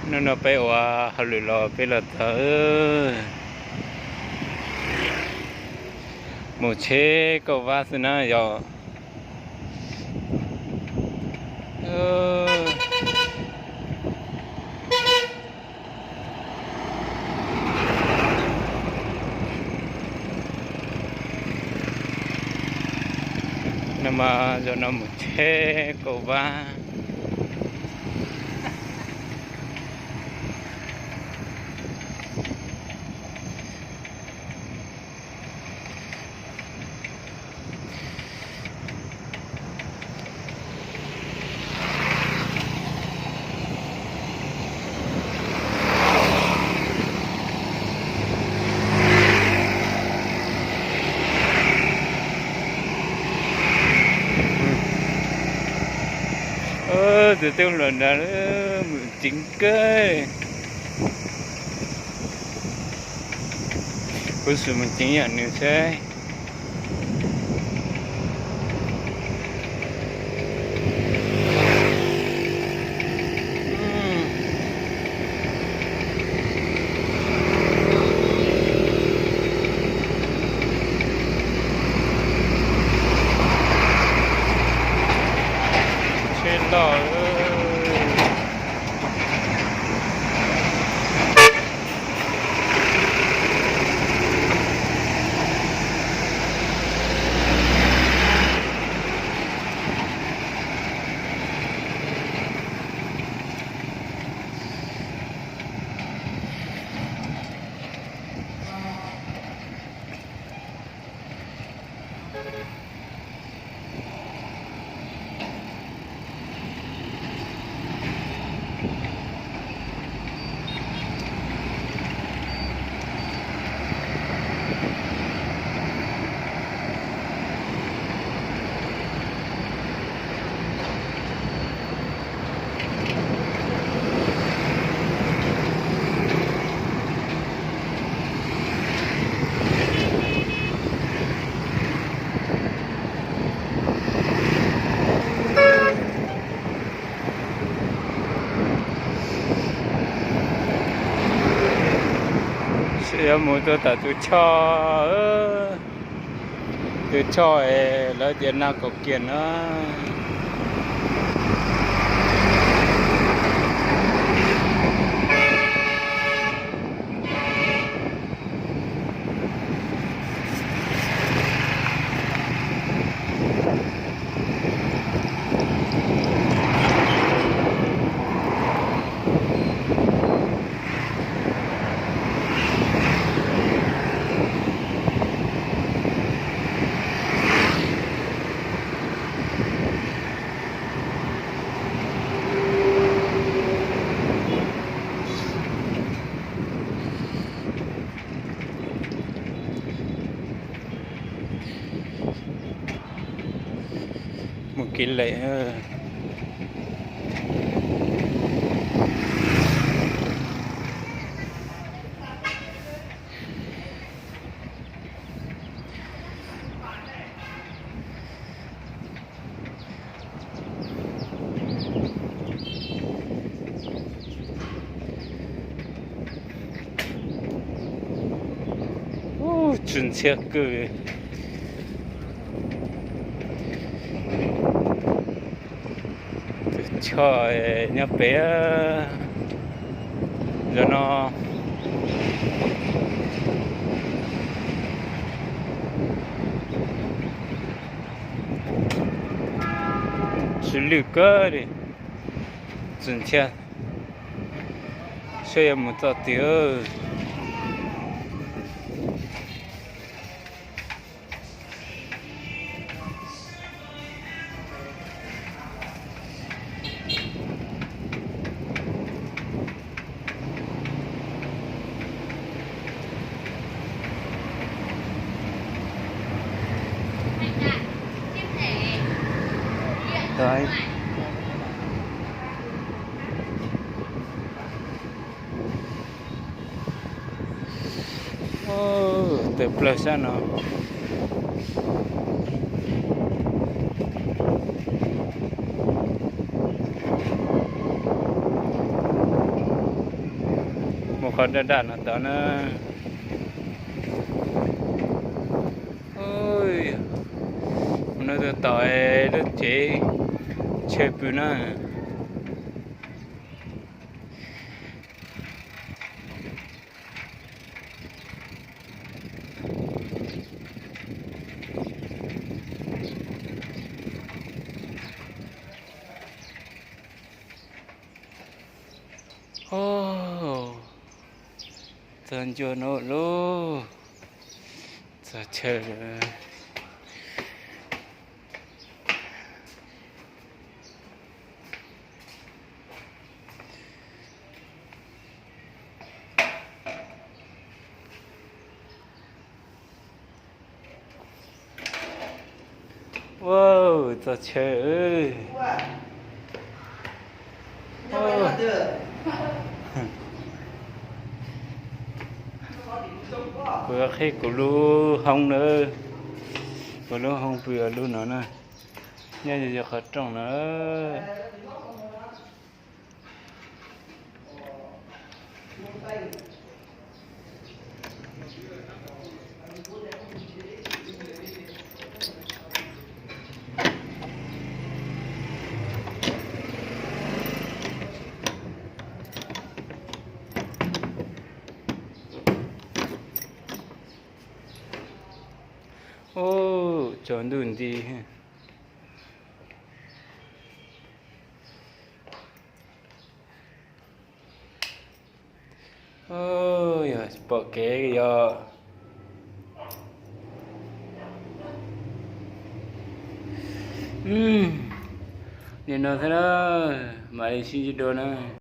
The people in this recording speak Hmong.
Hnub no peb ua hauj lwm los peb los txog, mus tsheb kauj vab xwb na yom. No mas zaum no mus tsheb kauj vab. Tus tub hluas nrad mus ceev kawg. Kuv sim mus ceev yam nws thiab. Tsheb loj. Yuav mus rau tom tus choj, tus choj es lawv tias Nas Kaum Kiam no. Mus kiv lem. Ub, tsw ntxhiab kawg. Tus choj nyob pem, zaum no tsw lwj kawg li, tsw ntxhiab. Saib yuav mus txoj twg. Tawm plaws sab no. Qhov daj daj no tod na. Mus no tau tom lub tsev chaw pw na. Txog ncua no lauj, txog chaw lawm. Ua, txog chaw. Kuv qhib kuv lub hoob na, kuv lub hoob pw lub no na, nyob yog qhov rooj no. Ub, tsaus ntuj nti. Yog pom kev yog. Nim no xwb na, mam li sib ntsib dua na.